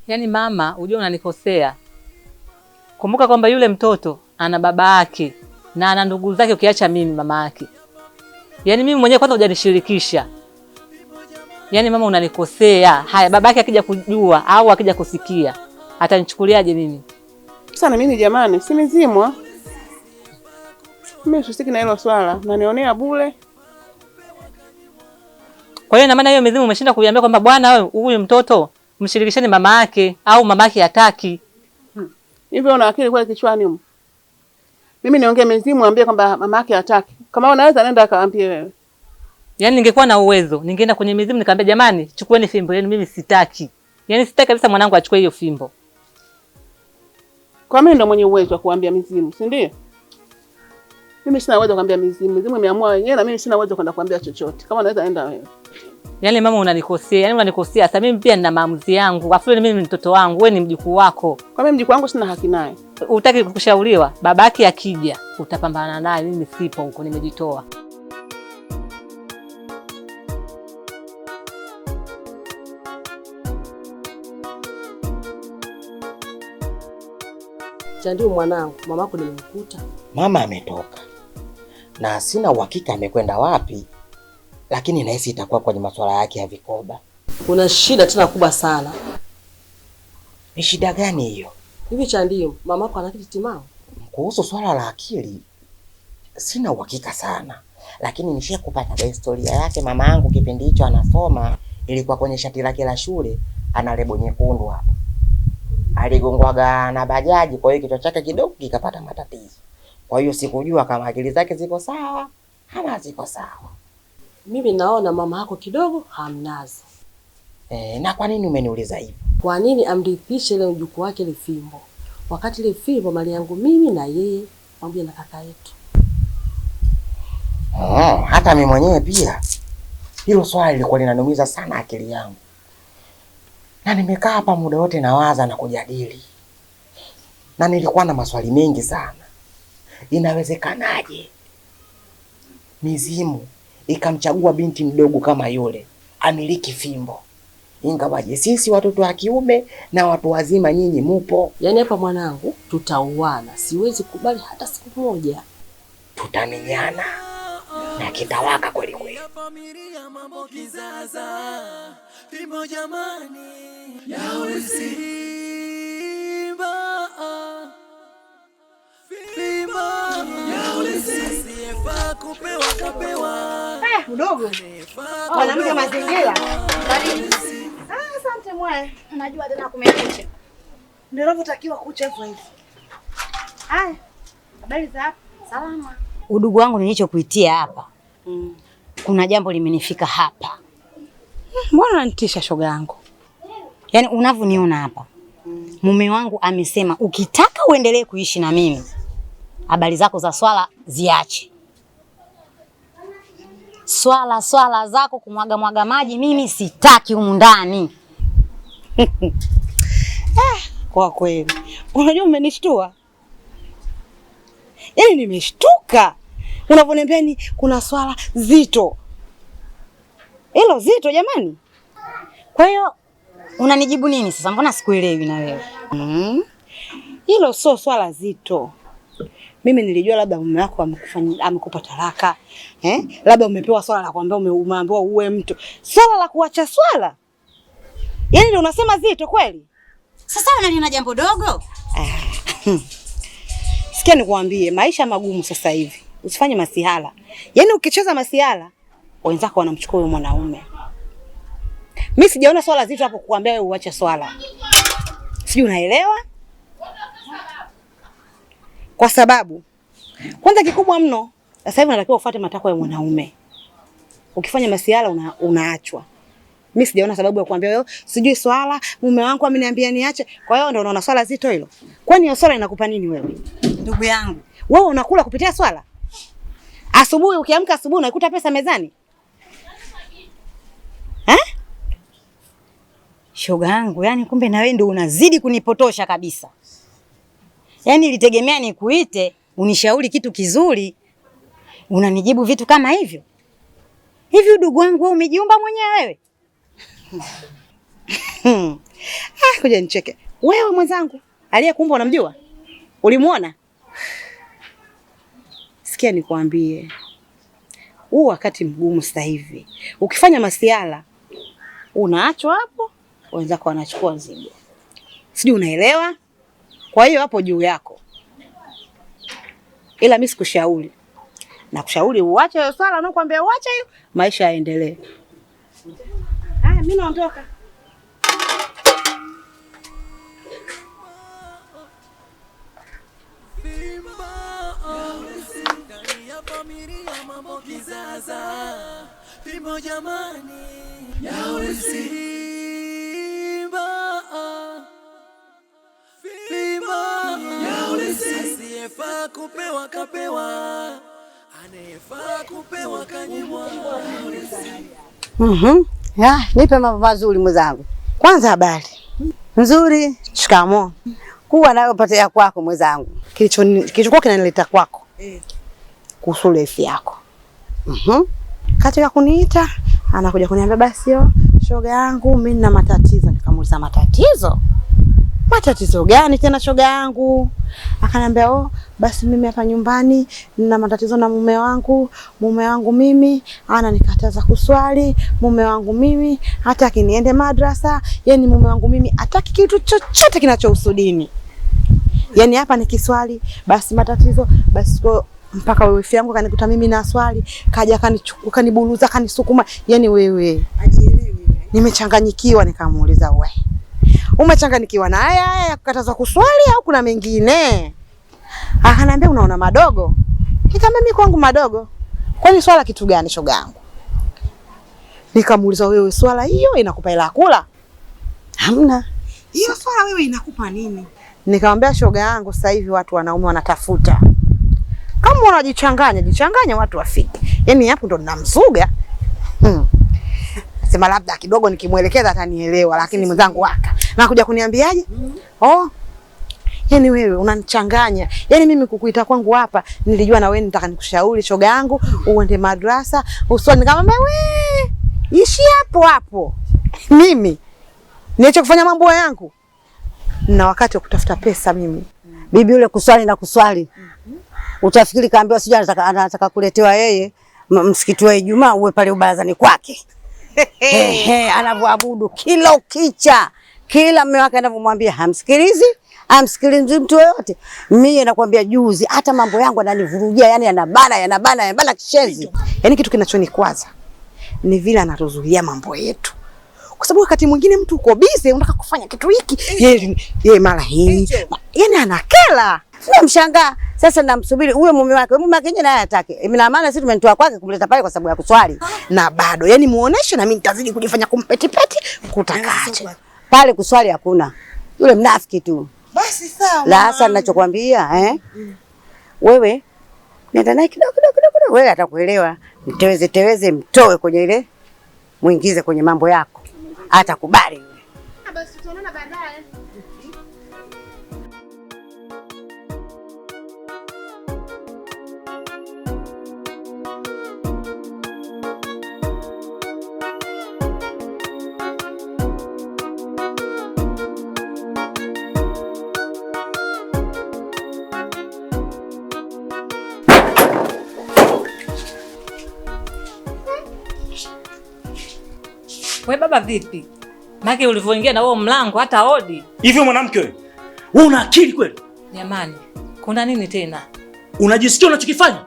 Yaani mama, unajua unanikosea. Kumbuka kwamba yule mtoto ana baba yake na ana ndugu zake, ukiacha mimi mama yake. Yaani mimi mwenyewe kwanza hujanishirikisha. Yaani mama unanikosea. Haya, baba yake akija kujua au akija kusikia, atanichukuliaje mimi? Sana mimi jamani, si mizimwa. Mimi sisiki na hilo swala, nanionea bure. Kwa hiyo ina maana hiyo mizimu umeshinda kuiambia kwamba bwana wewe huyu mtoto mshirikisheni mama yake au mama yake hataki. Hivyo una akili kweli kichwani huko? Mimi niongee mizimu ambie kwamba mama yake hataki. Kama unaweza nenda akaambie wewe. Yaani ningekuwa na uwezo, ningeenda kwenye mizimu nikamwambia jamani, chukueni fimbo yenu, mimi sitaki. Yaani sitaki kabisa mwanangu achukue hiyo fimbo. Kwa mimi ndo mwenye uwezo wa kuambia mizimu, si ndio? Mimi sina uwezo wa kuambia mizimu. Mizimu imeamua wenyewe na mimi sina uwezo kwenda kuambia chochote. Kama unaweza enda wewe. Yaani mama unanikosea, yaani unanikosea. Sasa mimi pia nina maamuzi yangu. Afu mimi ni mtoto wangu, wewe ni mjukuu wako. Kwa mimi mjukuu wangu sina haki naye. Utaki kushauriwa, babake akija utapambana naye, mimi sipo huko, nimejitoa. Chandio mwanangu, mamako nimemkuta. Mama ametoka na sina uhakika amekwenda wapi, lakini nahisi itakuwa kwenye masuala yake ya vikoba. Kuna shida tena kubwa sana. Ni shida gani hiyo? Hivi Chandio, mamako ana akili timamu? Kuhusu swala la akili sina uhakika sana, lakini nishia kupata historia yake. Mama yangu kipindi hicho anasoma, ilikuwa kwenye shati lake la shule ana lebo nyekundu hapa, aligongwaga na bajaji, kwa hiyo kichwa chake kidogo kikapata matatizo. Kwa hiyo sikujua kama akili zake ziko sawa ama ziko sawa. Mimi naona mama yako kidogo hamnazo. Na kwa nini umeniuliza hivyo? Kwa nini amrithishe ile mjukuu wake ile fimbo, wakati ile fimbo mali yangu mimi na yeye pamoja na kaka yetu? Oh, hata mimi mwenyewe pia hilo swali lilikuwa linaniumiza sana akili yangu, na nimekaa hapa muda wote nawaza na kujadili, na nilikuwa na maswali mengi sana. Inawezekanaje mizimu ikamchagua binti mdogo kama yule amiliki fimbo, ingawaje sisi watoto wa kiume na watu wazima nyinyi mupo? Yaani hapa mwanangu, tutauana, siwezi kubali hata siku moja. Tutamenyana na kitawaka kweli kweli. Mdogo mwanamke mazingira. Asante mwae. Najua tena kumekucha. Ndio inavyotakiwa kucha hivyo hivi. Haya. Habari za hapa? Salama. Udugu wangu nilichokuitia hapa. Kuna jambo limenifika hapa. Mbona unanitisha shoga yangu? Yaani unavyoniona hapa. Mume wangu amesema ukitaka uendelee kuishi na mimi, habari zako za swala ziache. Swala swala zako kumwaga mwaga maji mimi sitaki humu ndani. Kwa kweli. Unajua umenishtua. Yaani nimeshtuka. Unavyoniambia ni kuna swala zito. Hilo zito jamani. Kwa hiyo unanijibu nini sasa? Mbona sikuelewi na wewe? Hilo sio swala zito. Mimi nilijua labda mume wako amekupa talaka. Labda umepewa swala la kuambia umeambiwa uwe mtu. Swala la kuacha swala. Yaani ndio unasema zito kweli? Sasa unaniona jambo dogo? Sikia nikuambie, maisha magumu sasa hivi. Usifanye masihala. Yaani ukicheza masihala, wenzako wanamchukua huyo mwanaume. Mimi sijaona swala zito hapo kukuambia wewe uache swala. Sijui unaelewa? Kwa sababu kwanza kikubwa mno sasa hivi unatakiwa ufuate matakwa ya mwanaume. Ukifanya masiala unaachwa. Mimi sijaona sababu ya kuambia wewe sijui swala mume wangu ameniambia niache. Kwa hiyo ndio unaona swala zito hilo. Kwani hiyo swala inakupa nini wewe? Ndugu yangu, wewe unakula kupitia swala? Asubuhi ukiamka asubuhi unaikuta pesa mezani? Eh? Shoga yangu, yani kumbe na wewe ndio unazidi kunipotosha kabisa. Yaani nilitegemea nikuite unishauri kitu kizuri, unanijibu vitu kama hivyo. Hivi udugu wangu wewe umejiumba mwenyewe wewe? Kuja nicheke. Wewe mwenzangu, aliyekuumba unamjua? Ulimuona? Sikia nikwambie. Huu wakati mgumu sasa hivi. Ukifanya masiala unaachwa hapo, wenzako wanachukua mzigo. Sijui unaelewa? Kwa hiyo hapo juu yako. Ila mimi sikushauri. Nakushauri uache hiyo swala, nakwambia uache hiyo, maisha yaendelee. Haya, mimi naondoka. Fimbo jamani ya Simba, fimbo ya asiyefaa kupewa kapewa, anayefaa kupewa kanyimwa. Ya, nipe mambo mazuri mwenzangu. Kwanza habari nzuri. Shikamoo. Kuwa nayo patea kwako mwenzangu. Kilichokuwa kinanileta kwako kuhusu lefi yako. Katika kuniita anakuja kuniambia basi yo shoga yangu mimi nina matatizo. Nikamuuliza matatizo? Matatizo gani tena shoga yangu? Akaniambia oh, basi mimi hapa nyumbani nina matatizo na mume wangu. Mume wangu mimi ananikataza kuswali, mume wangu mimi hataki niende madrasa, yani mume wangu mimi hataki kitu chochote kinachohusu dini. Yani hapa nikiswali basi matatizo, basi mpaka wewe wifi yangu kanikuta mimi na swali, kaja akanichukua, kaniburuza, kanisukuma. Yani wewe nimechanganyikiwa. Nikamuuliza wewe umechanganyikiwa na haya haya ya kukatazwa kuswali au kuna mengine? Akaniambia unaona madogo. Nikamwambia mimi kwangu madogo. Kwani swala kitu gani shoga yangu? Nikamuuliza wewe swala hiyo inakupa hela kula? Hamna. Hiyo swala wewe inakupa nini? Nikamwambia shoga yangu sasa hivi watu wanaume wanatafuta. Kama unajichanganya, jichanganya watu wafike. Yaani hapo ndo ninamzuga. Sema labda kidogo nikimuelekeza atanielewa, lakini mwenzangu waka. Na kuja kuniambiaje? Oh. Yaani wewe unanichanganya. Yaani mimi kukuita kwangu hapa nilijua na wewe nitaka nikushauri shoga yangu uende madrasa, uswali. Nikamwambia wewe ishi hapo hapo. Mimi niache kufanya mambo yangu. Na wakati wa kutafuta pesa mimi. Bibi yule kuswali na kuswali. Utafikiri kaambiwa sijui anataka kuletewa yeye msikiti wa Ijumaa uwe pale ubarazani kwake. Ehe, anavyoabudu kila ukicha, kila mume wake anavyomwambia hamsikilizi, hamsikilizi mtu yoyote. Mimi nakwambia juzi hata mambo yangu ananivurugia, yani yanabana kishenzi. Yaani kitu kinachonikwaza ni vile anatuzuia mambo yetu. Kwa sababu wakati mwingine mtu uko busy unataka kufanya kitu hiki, yeye mara hii, yani anakela. Namshangaa. Sasa namsubiri huyo mume wake. Mume wake naye hataki. Ina maana sisi tumemtoa kwake kumleta pale kwa sababu ya kuswali. Na bado yani muoneshe na mimi nitazidi kujifanya kumpetipeti kutakaje. Pale kuswali hakuna. Yule mnafiki tu. Basi sawa. La hasa ninachokuambia Wewe nenda naye kidogo kidogo. Wewe atakuelewa. Mteweze teweze, mtoe kwenye ile, muingize kwenye mambo yako. Atakubali yule. Basi tutaonana baadaye. We baba vipi? Maki ulivyoingia na huo mlango hata hodi. Hivi mwanamke wewe, wewe una akili kweli? Jamani, kuna nini tena? Unajisikia unachokifanya?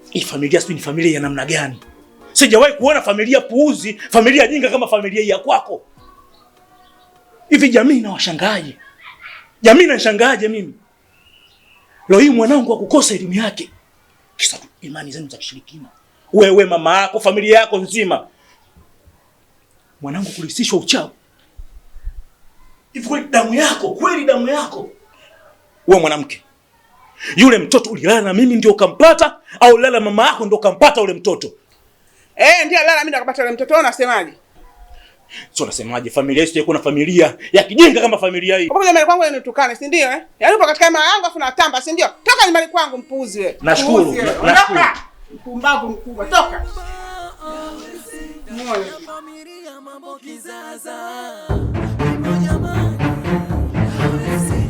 Hii familia sio ni familia ya namna gani? Sijawahi kuona familia puuzi, familia jinga kama familia ya kwako. Hivi jamii inawashangaje? Jamii inashangaje mimi? Leo hii mwanangu akukosa elimu yake. Kisa tu imani zenu za kishirikina. Wewe mama yako, familia yako nzima. Mwanangu kulisishwa uchawi. Hivi kweli damu yako, kweli damu yako. Wewe mwanamke, yule mtoto ulilala na mimi ndio ukampata au ulilala mama yako ndio ukampata ule mtoto? Ndio lala mimi nikapata ule mtoto. Wewe unasemaje? Sio unasemaje? Familia yetu iko na familia ya kijinga kama familia hii. Upo nyumbani kwangu unitukane, si ndio eh? Yaani upo katika mama yangu afu natamba, si ndio? Toka nyumbani kwangu mpuuzi wewe. Nashukuru. Nashukuru. Mpumbavu mkubwa, toka. Ya familia mambo kizaza. Ipo jamani, yaulisi.